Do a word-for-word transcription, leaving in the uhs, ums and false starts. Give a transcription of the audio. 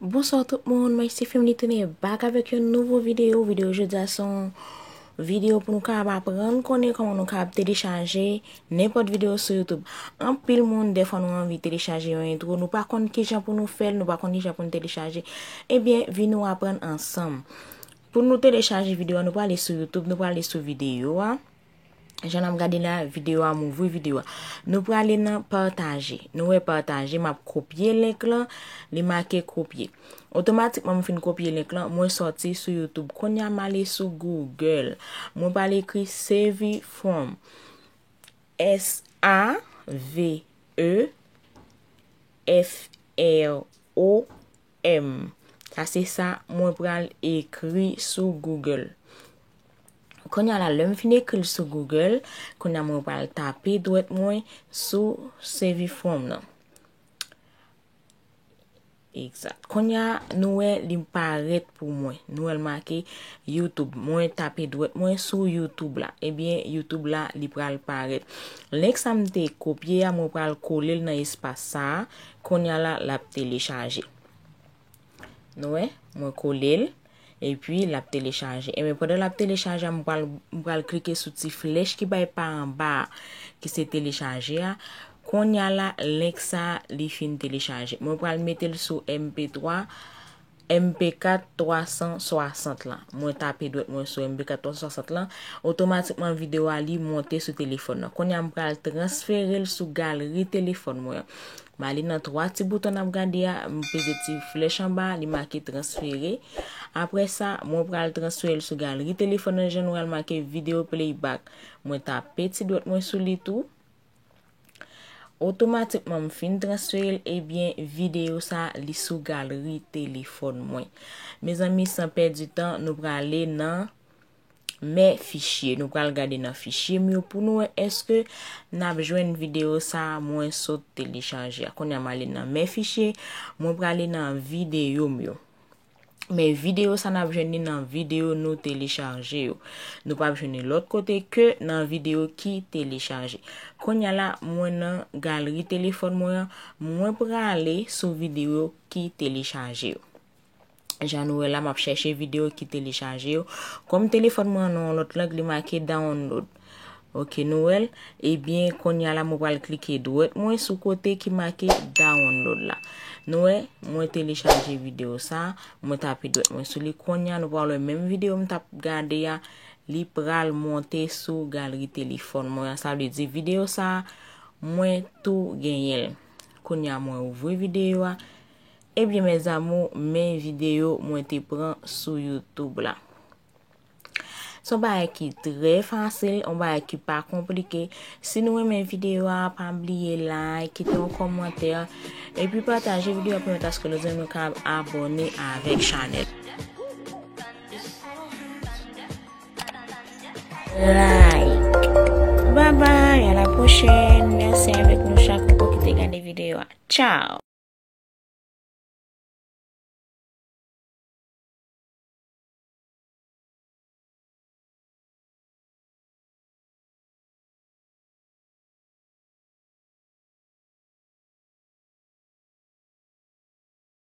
Bonswa tout moun, Maestri Family tounen back avèk yon nouvo videyo. Videyo jodi a se yon videyo pou nou kapab aprann konnen kòman nou kapab telechaje nenpòt videyo sou YouTube. Anpil moun, dèfwa nou anvi telechaje yon entwo, nou pa konn kijan pou nou fè l, nou pa konn kijan pou nou telechaje. Ebyen, vin nou aprann ansanm. Pou nou telechaje videyo a, nou prale sou YouTube, nou prale sou videyo a. Jan n ap gade la, videyo a, m ouvri videyo a. Nou prale nan pataje. Nou wè pataje, m ap kopye link lan, li make kopye. Otomatikman, m fin kopye link lan, mwen sòti sou YouTube. Kounye a, m ale sou Google. Mwen prale ekri Savefrom. S A V E F R O M. Sa se sa mwen pral ekri sou Google. Kounye a la, lè m fin ekri l sou Google, kounye a mwen pral tape dwèt mwen sou Savefrom nan. Egzat. Kounye a, nou wè li parèt pou mwen. Nou wè l make YouTube. Mwen tape dwèt mwen sou YouTube la. Ebyen, YouTube la, li pral parèt. Link sa m te kopye a, mwen pral kole l nan espas sa a. Kounye a la, l ap telechaje. Nou wè, mwen kole l. Epi, l ap telechaje. Ebyen, pandan l ap telechaje a, m pral, m pral klike sou ti flèch ki bay pa anba a, ki se telechaje a. Kounye a la, link sa a, li fin telechaje. Mwen pral mete l sou M P twa, M P kat twa san swasant lan. Mwen tape dwèt mwen sou M P kat twa san swasant lan. Otomatikman, videyo a, li monte sou telefòn nan. Kounye a, m pral transfere l sou galri telefòn mwen an. M ale nan twa ti bouton n ap gade a, m peze ti flèch anba, li make transfere. Apre sa, mwen pral transfere l sou galri telefòn nan, jan nou wè l make video playback. Mwen tape ti dwèt mwen sou li tou. Otomatikman, m fin transfere l, ebyen, videyo sa, li sou galri telefòn mwen. Mezanmi, san pèdi tan, nou prale nan Mes fichiers. Nou pral gade nan fichye m yo pou nou wè èske n ap jwenn videyo sa a mwen sot telechaje a. Kounye a m ale nan Mes fichiers, mwen prale nan videyo m yo. Men videyo sa n ap jwenn li nan videyo nou telechaje yo. Nou p ap jwenn li lòt kote ke nan videyo ki telechaje. Kounye a la, mwen nan galri telefòn mwen an, mwen prale sou videyo ki telechaje yo. Jan nou wè la, m ap chèche videyo ki telechaje yo. Kòm telefòn mwen an nan yon lòt lang, li make download. Oke, nou wè l. Ebyen, kounye a la, mwen pral klike dwèt mwen sou kote ki make download la. Nou wè, mwen telechaje videyo sa, mwen tape dwèt mwen sou li. Kounye a, nou pral wè menm videyo m t ap gade a, li pral monte sou galri telefòn mwen an. Sa vle di videyo sa, mwen tou genyen l. Kounye a, mwen ouvri videyo a. Ebyen, mes amours, men videyo mwen te pran sou YouTube la. Se yon bagay ki trè fasil, yon bagay ki pa konplike. Si nou renmen videyo a, pa bliye like, kite yon kòmantè, epi pataje videyo a pou pèmèt aske lòt zanmi nou ka abòne avèk chanèl. Like. Bye bye, à la prochaine. Mèsi avèk nou chak pou ki te gade videyo a. Ciao.